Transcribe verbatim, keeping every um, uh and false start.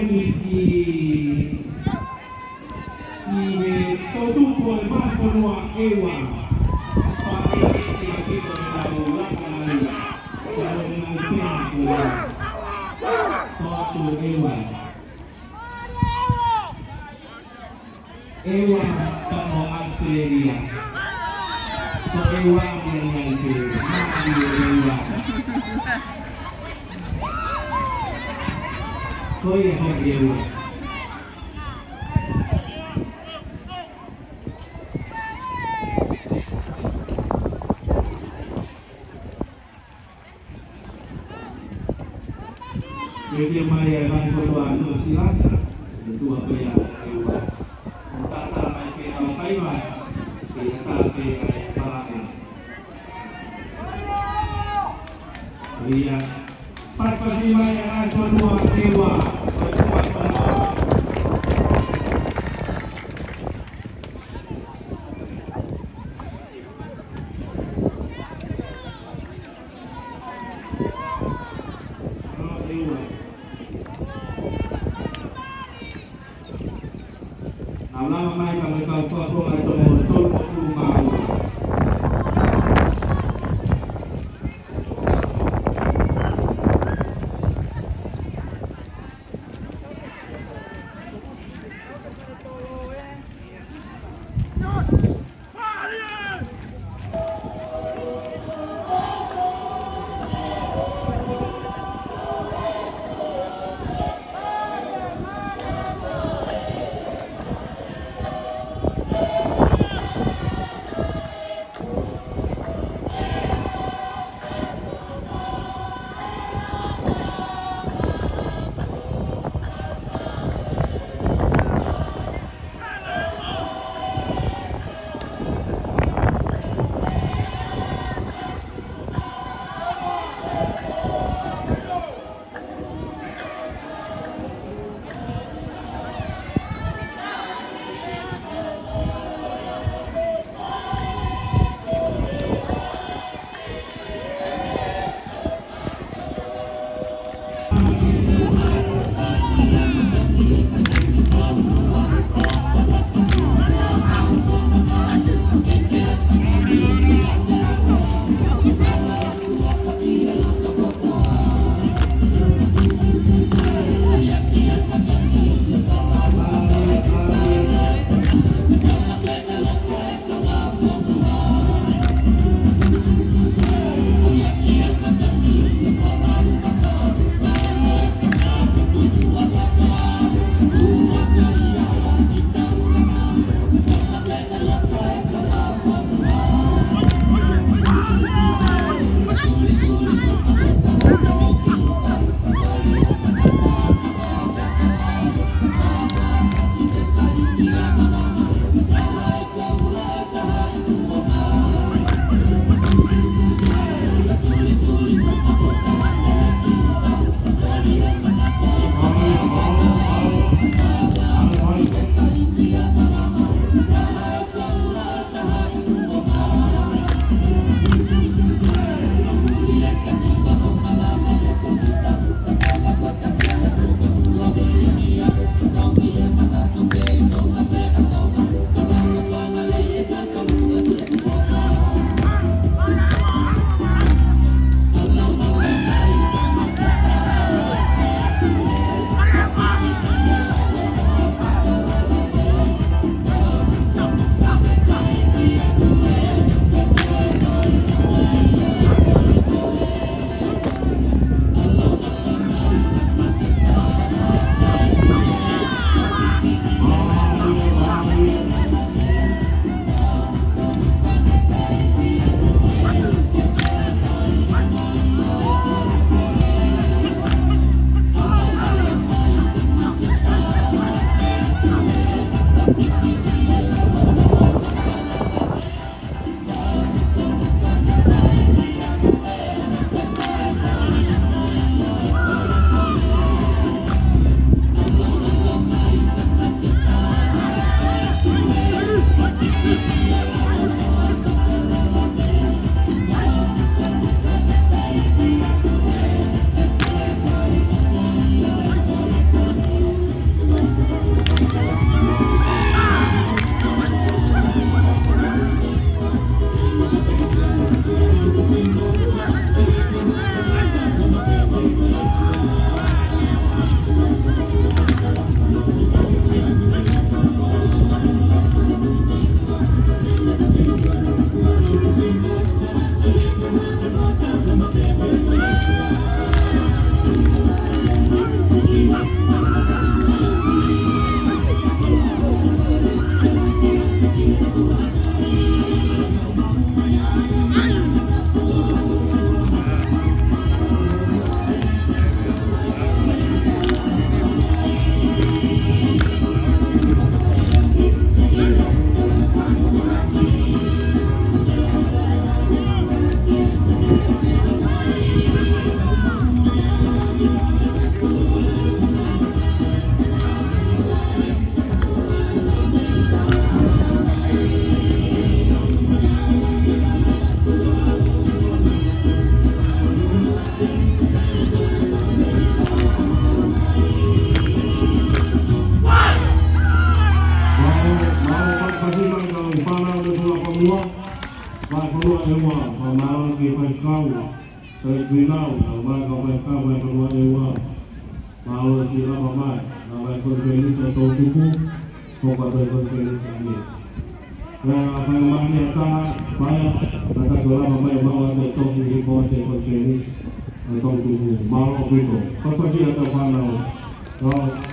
ʻI, ʻi he toʻutupu ʻo e vahefonua ʻEua. Pea ʻe ʻi ʻapi ko e tau laka ai. Tau ngāue pea ko e tau atu ʻEua. ʻEua tamo Australia. Ko ʻEua ni ni ai te mali ʻEua. Ko ia ko ʻEua. Ke ke mai e mai ko tua Nuʻu Sila, e tua pea ʻEua. Tata mai ke tau kai mai, ke ata ke ai palae. Ia, patipati mai e mai ko tua ʻEua, ko tua ʻEua. Nau lava mai ka me kau fakakonga e toko tolungofulu mā ua. ʻEua, fakamālō ki he faifekau, Sir Grinau, ʻa e kau faifekau, fai fanua ʻEua. Mālō siʻi lava mai, lava mai e konifelenisi ʻa Tongatapu, hoko atu e konifelenisi ʻa eni. Pea fakamālō atu, Paea, ka ta ko lava mai, mālō atu e toki hoko atu e konifelenisi ʻa Tongatapu. Mālō ʻaupito. Pasipasi atu fānau. Tau.